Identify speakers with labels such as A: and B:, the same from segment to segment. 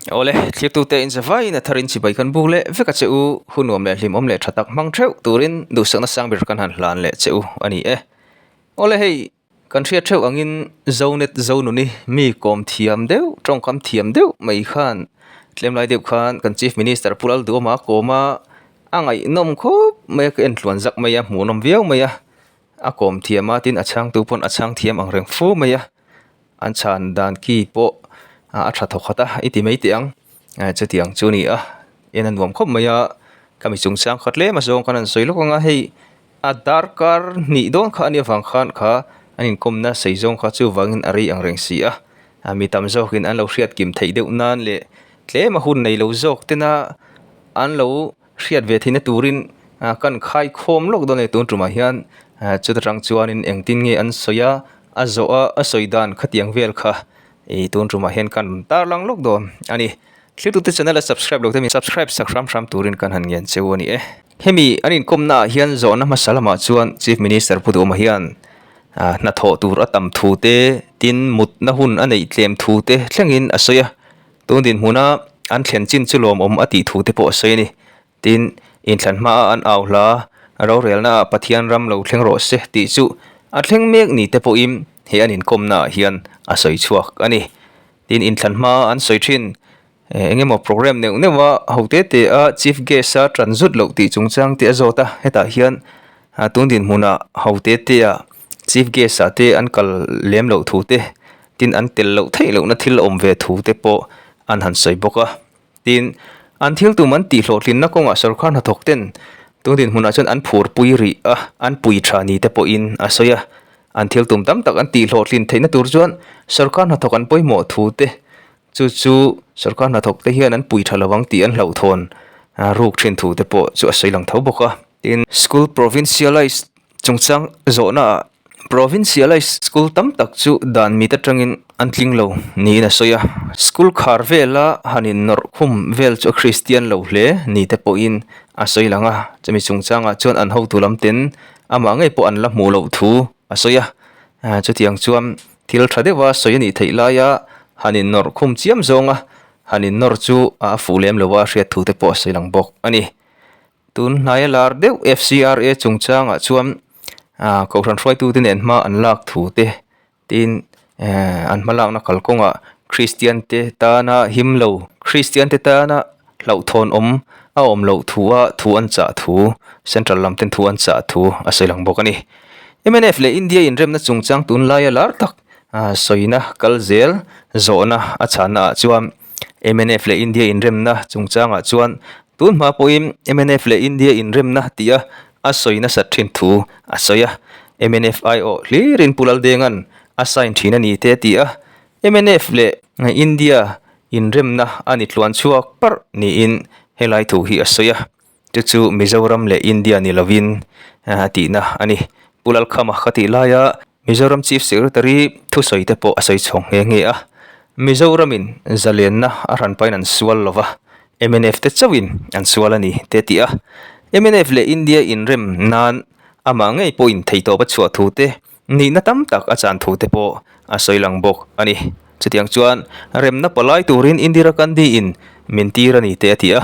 A: Awle, thlirtute inzavaiin a tharin chibai kan buk leh vek a che u, hun nuam leh hlimawm leh tha tak hmang theuh turin duhsakna sang ber kan han hlan leh che u a ni e. Awle hei, kan hriat theuh angin Zonet Zonuni mi kawm thiam deuh, tawngkam thiam deuh mai khan tlem lai deuh khan kan Chief Minister Pu Lalduhawma a kawm a, a ngaihnawm khawp mai a, ka entluan zak mai a, hmuhnawm viau mai a, a kawm thiam a tin a chhangtu pawn a chhang thiam ang reng fu mai a. An chhan dan ki pawh a tha thawk khat a i ti mai teh ang chutiang chu a ni a en a nuam khawp mai a ka mi chungchang kha tlem a zawng khan an sawi lawk ang a hei a darkar hnih dawn kha a nih avang khan kha an inkawmna sei zawng kha chuvangin a rei ang reng si a mi tam zawkin an lo hriat kim theih deuh nan leh tlem a hun nei lo zawk tena an lo Hriat ve theihna turin kan khaikhawm lawk dawn a ni tun tumah hian chuta tang chuanin engtin nge an sawi a, a zawh a, a sawi dan khatiang vel kha ih tun tumah hian kan tarlang lawk dawn a ni. Thiltute channel a subscribe lo te mi subscribe sak hram hram turin kan han ngen cheu a ni e. Hemi an inkawmna ah hian zawhna hmasa lamah chuan Chief Minister Pu Duhawma hian hnathawh tur a tam thu te, tin mutna hun a neih tlem thu te thlengin a sawi a. Tun dinhmuna an thlen chin chu lawmawm a tih thu te pawh a sawi a ni. Tin, inthlan hmaa an au hla, rorelnaah Pathian ram lo thleng rawh se tih chu a thleng mek ni te pawhin he an inkawmnaah hian a sawi chhuak a ni. Tin, inthlan hmaa an sawi thin eng emaw program neuh neuh a ho te te a Chief Guest a tan zut loh tih chungchang te a zawt a, hetah hian tun dinhmunah ho te te a Chief Guest ah te an kal lem loh thu te Tin, an tel loh theih lohna thil awm ve thu te pawh an han sawi bawk a. Tin, an thil tum an tih hlawhtlinna kawngah sorkar hnathawk ten tun dinhmunah chuan an phurpui rih a, an pui tha ni te pawhin a sawi a. An thil tum tam tak an tih hlawhtlin theihna tur chuan sorkar hnathawk an pawimawh thu te, chu chu sorkar hnathawk te hian an pui tha lovang tih an hlauhthawn ruk thin thu te pawh chu a sawi lang tho bawk a. Tin, School Provincialised Chungchang zawhnaah Provincialised School tam tak chu dan mit atangin an tling lo niin a sawi a. School khar vela han innawrh khum vel chu a Kristian lo hle ni te pawhin a sawi lang a. Chumi chungchangah chuan an hotu lam ten amah ngei pawh an la hmuh loh thu a sawi a. Chutiang chuan thil tha deuha sawi a nih theih laia han innawrh khum chiam zawnga han innawr chu a fuh lem lo a hriat thu te pawh a sawi lang bawk a ni. Tun hnaia lar deuh FCRA chungchangah chuan ah kohhran hruaitute nen hma an lak thu te tin eh an hma lakna kalkawngah Kristian te tana him lo Kristian te tana hlauhthawn awm a awm loh thu a thu an chah thu central lam ten thu an chah thu a sawi lang bawk a ni. Mnf leh India inremna chungchang tunlaia lar tak ah sawina kal zel zawhna a chhanna ah chuan mnf leh India inremna chungchangah chuan Tun hma pawhin mnf leh India inremna tia a sawi nasat thin thu a sawi a, mnf aiawh hlirin Pu Laldenga'n a sign thin a ni te a ti a, mnf leh India inremna a ni tluan chhuak parh niin helai thu hi a sawi a, chu chu Mizoram leh India ni lovin a tihna a ni. Pu Lalkhama ka tih laia Mizoram Chief Secretary thusawi te pawh a sawi chhawng nghe nghe a, Mizoramin zalenna a hranpain an sual lo va, mnf te chauhin an sual a ni te ti a, mnf leh India inrem nan amah ngei pawhin theihtawp a chhuah thu te, nihna tam tak a chan thu te pawh a sawi lang bawk a ni. Chutiang chuan remna palai turin Indira Gandhi in min tir a ni te a ti a,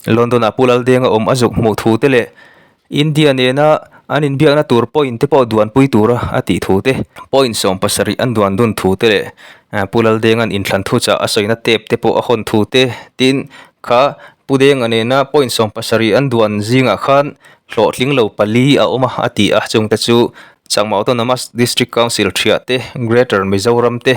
A: London-ah Pu Laldenga awm a zuk hmuh thu te leh India nena an inbiakna tur point te pawh duanpui tura a tih thu te, point 70 an duan dun thu te leh Pu Laldenga'n inthlan thuchah a sawina tape te pawh a hawn thu te, tin kha Pu Denga nena point 70 an duan zingah khan hlawhtling lo pali a awm a a ti a, chungte chu Chakma Autonomous District Council thiah te, Greater Mizoram te,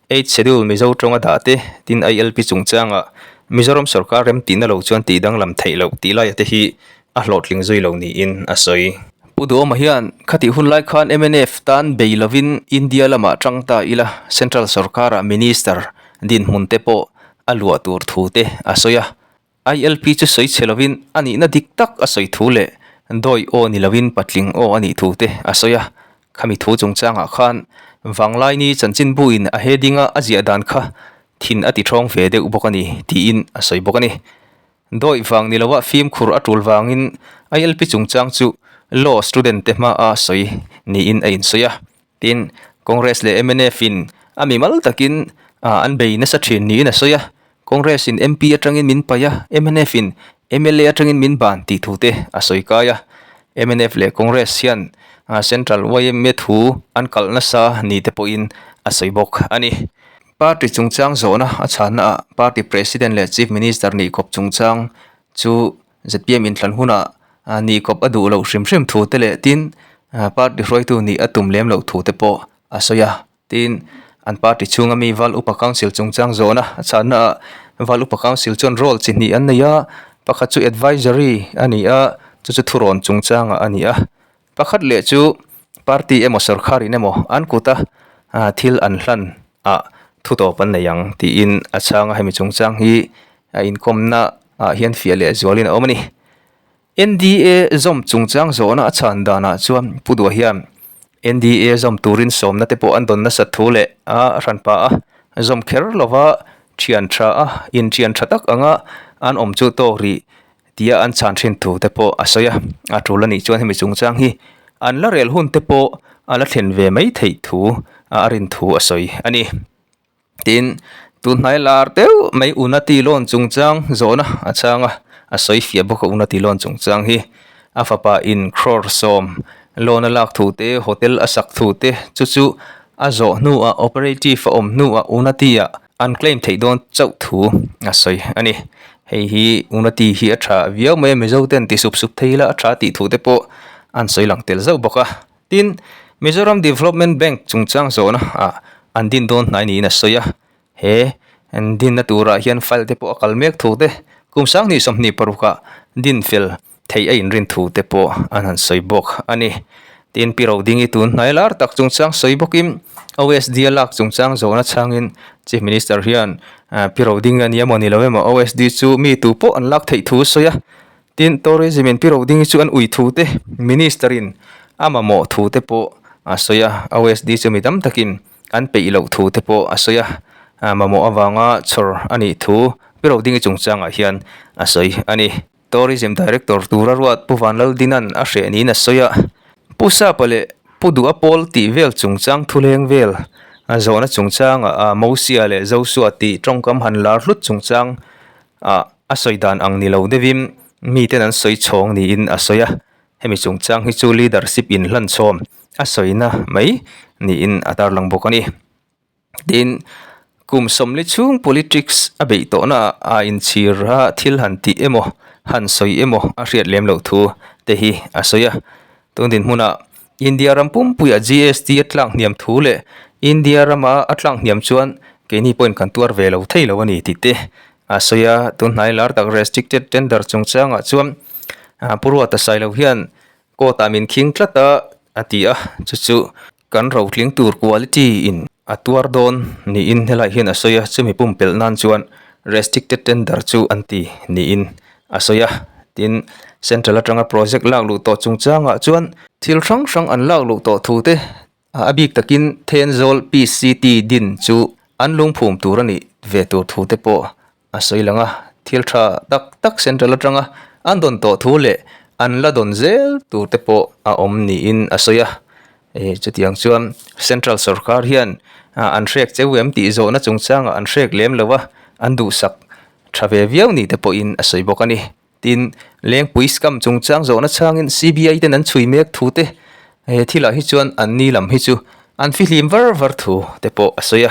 A: Eighth Schedule Mizo tawnga dah te, tin ILP chungchanga Mizoram sorkar remtihna lo chuan tihdanglam theih loh tih laia te hi a hlawhtling zui lo niin a sawi. Pu Duhawma hian khatih hun lai khan mnf tan bei lovin India lamah tang ta ila Central sorkara Minister dinhmun te pawh a luah tur thu te a sawi a. ILP chu sawi chhe lovin a nihna dik tak a sawi thu leh dawi aw ni lovin patling aw a nih thu te a sawi a. Khami thu chungchangah khan Vanglaini chanchinbuin a heading a a ziah dan kha thin a ti thawng ve deuh bawk a ni tiin a sawi bawk a ni. Dawih vang ni loa fimkhur a tul vangin ILP chungchang chu Law student te hmaa sawi niin a insawi a. Tin, Congress leh mnf in a mimal takin an bei nasa thin niin a sawi a. Congress in MP atangin min paih a, mnf in mla atangin min ban tih thu te a sawi kai a. Mnf leh Congress hian Central yma thu an kalh nasa ni te pawhin a sawi bawk a ni. Party chungchang zawhna a chhanna ah Party President leh Chief Minister nih kawp chungchang chu zpm inthlan hunah nih kawp a duh loh hrim hrim thu te leh tin party hruaitu nih a tum lem loh thu te pawh a sawi a. Tin, an party chhunga mi Val Upa Council chungchang zawhna a chhanna ah Val Upa Council chuan role chi hnih an nei a, pakhat chu advisory a ni a, chu chu thurawn chungchangah a ni a. Pakhat leh chu party emaw sorkharin emaw an kuta thil an hlan ah thu tawp an nei ang tiin a chhang a, hemi chungchang hi a inkawmna ah hian fiah leh zualin a awm a ni. NDA zawm chungchang zawhna a chhan danah chuan Pu Dua hian NDA zawm turin sawmna te pawh an dawn nasat thu leh a hranpa a zawm kher lova thian tha a inthian tha tak anga an awm chu tawk rih tia an chhan thin thu te pawh a sawi a, a tul a nih chuan hemi chungchang hi an la rel hun te pawh a la thlen ve mai theih thu a rin thu a sawi a ni. Tin, tun hnai lar deuh mai Unati loan chungchang zawhna a chhang a, a sawi fiah bawk a Unati loan chungchang hi a fapa in crore sawm loan a lak thu te, hotel a sak thu te chu chu a zawh hnuah operative a awm hnuah Unati ah an claim theih dawn chauh thu a sawi a ni. Hei hi Unati hi a tha viau mai a, Mizo ten ti sup sup thei ila a tha tih thu te pawh an sawi lang tel zauh bawk a. Tin, Mizoram Development Bank chungchang zawhna ah an din dawn hnai niin a sawi a, he an dinna turah hian file te pawh a kal mek thu te, kum 20 26 ah din fel theih a inrin thu te pawh an han sawi bawk a ni. Tin, Pi Rodingi tun hnai lar tak chungchang sawi bawkin OSD a lak chungchang zawhna chhangin Chief Minister hian Pi Rodingi a ni emaw ni lo emaw OSD chu mi tu pawh an lak theih thu a sawi a, Tin, tourism in Pi Rodingi chu an ui thu te, Minister in a mamawh thu te pawh a sawi a, OSD chu mi tam takin an peih loh thu te pawh a sawi a, mamawh avanga chhawr a nih thu Pi Rodingi chungchangah hian a sawi a ni. Tourism Director tura ruat Pu Vanlaldinan a hreh niin a sawi a, Pu Sapa leh Pu Duha Pawl tih vel chungchang thuleng vel a zawhna chungchangah Mosia leh Josua tih tawngkam han lar hlut chungchang ah a sawi dan ang ni lo deuhin miten an sawi chhawng niin a sawi a, hemi chungchang hi chu leadership in hlanchhawm a sawina mai niin a tarlang bawk a ni. Tin, kum sawmli chhung politics a beih tawhna ah a inchhir a thil han tih emaw han sawi emaw a hriat lem loh thu te hi a sawi a, tun dinhmunah India ram pumpuiah GST a tlak hniam thu leh India rama a tlak hniam chuan keini pawhin kan tuar ve lo thei lo a ni tih te A sawi a, tun hnai lar tak restricted tender chungchangah chuan Pu Ruata Sailo hian court ah min khing tlat a a ti a, chu chu kan rotling tur quality in a tuar dawn niin helai hian a sawi a, chumi pumpelh nan chuan restricted tender chu an ti niin a sawi a, tin central atanga project lak luh tawh chungchangah chuan thil hrang hrang an lak luh tawh thu te A bik takin Thenzawl PCT din chu an lungphum tur a nih ve tur thu te pawh a sawi lang a, thil tha tak tak central atanga an dawn tawh thu leh an la dawn zel tur te pawh a awm niin a sawi a. Chutiang chuan central sorkar hian an hrek cheu em tih zawhna chungchangah an hrek lem lo a, an duhsak tha ve viau ni te pawhin a sawi bawk a ni. Tin, Lengpui scam chungchang zawhna chhangin CBI ten an chhui mek thu te, he thilah hi chuan an ni lam hi chu an fihlim var var thu te pawh a sawi a.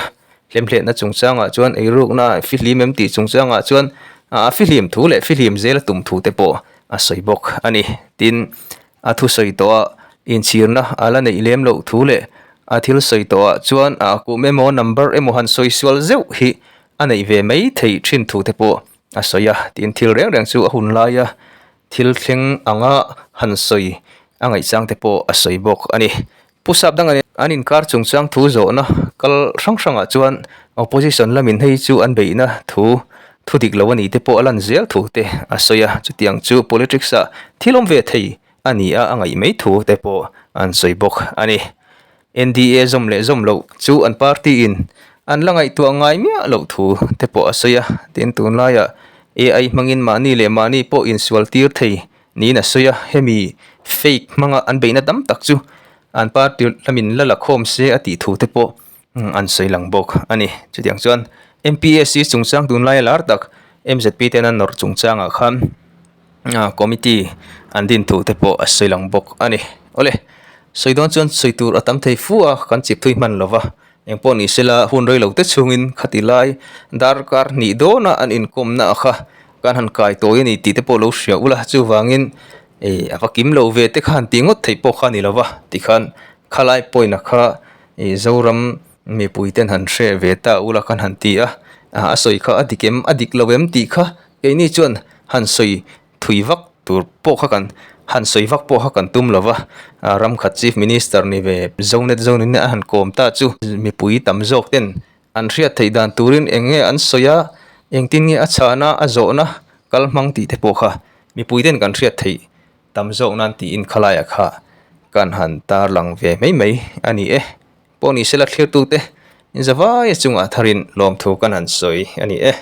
A: Hlemhletna chungchangah chuan eirukna fihlim em tih chungchangah chuan a fihlim thu leh fihlim zel a tum thu te pawh a sawi bawk a ni. Tin, a thusawi tawhah inchhirna a la neih lem loh thu leh a thil sawi tawhah chuan a kum emaw number emaw han sawi sual zeuh hi a neih ve mai theih thin thu te pawh a sawi a, tin thil reng reng chu a hun laia thil thleng anga han sawi a ngaihchang te pawh a sawi bawk a ni. Pu Sap dang an inkar chungchang thu zawhna kal hrang hrangah chuan opposition lamin hei chu an beihna thu thu dik lo a ni te pawh a lan zel thu te a sawi a, chutiang chu politics ah thil awm ve thei a ni a a ngaih mai thu te pawh an sawi bawk a ni. NDA zawm leh zawm loh chu an party in an la ngaihtuah ngai miah loh thu te pawh a sawi a, tin tunlaiah AI hmangin mahni leh mahni pawh insual tir thei niin a sawi a, hemi fake hmanga an beihna tam tak chu an party lamin la la khawm se a tih thu te pawh an sawi lang bawk a ni. Chutiang chuan MPSC chungchang tunlaia lar tak MZP ten an nawrh chungchangah khan committee an din thu te pawh a sawi lang bawk a ni. Awle, sawi dawn chuan sawi tur a tam thei fu a, kan chip thui hman lova, eng pawh ni sela hun rei lo te chhungin khati lai darkar hnih dawna an inkawmna a kha kan han kai tawi a ni tih te pawh lo hria ula, chuvangin ih a va kim lo ve te kha han tih ngawt theih pawh kha a ni lova, tikhan khalai point a kha ih Zoram mipui ten han hre ve ta ula khan han ti a, a sawi kha a dik em a dik lo em tih kha keini chuan han sawi thui vak tur pawh kha kan han sawi vak pawh kha kan tum lo va, ram khat chief minister ni ve Zonet Zonin a han kawm ta chu mipui tam zawk ten an hriat theih dan turin eng nge an sawi a, engtin nge a chhana a zawhna kal hmang tih te pawh kha mipui ten kan hriat theih tam zawk nan tiin khalaiah kha kan han tarlang ve mai mai a ni e. Pawh ni sela thlirtute zavai chungah tharin lawmthu kan han sawi a ni e.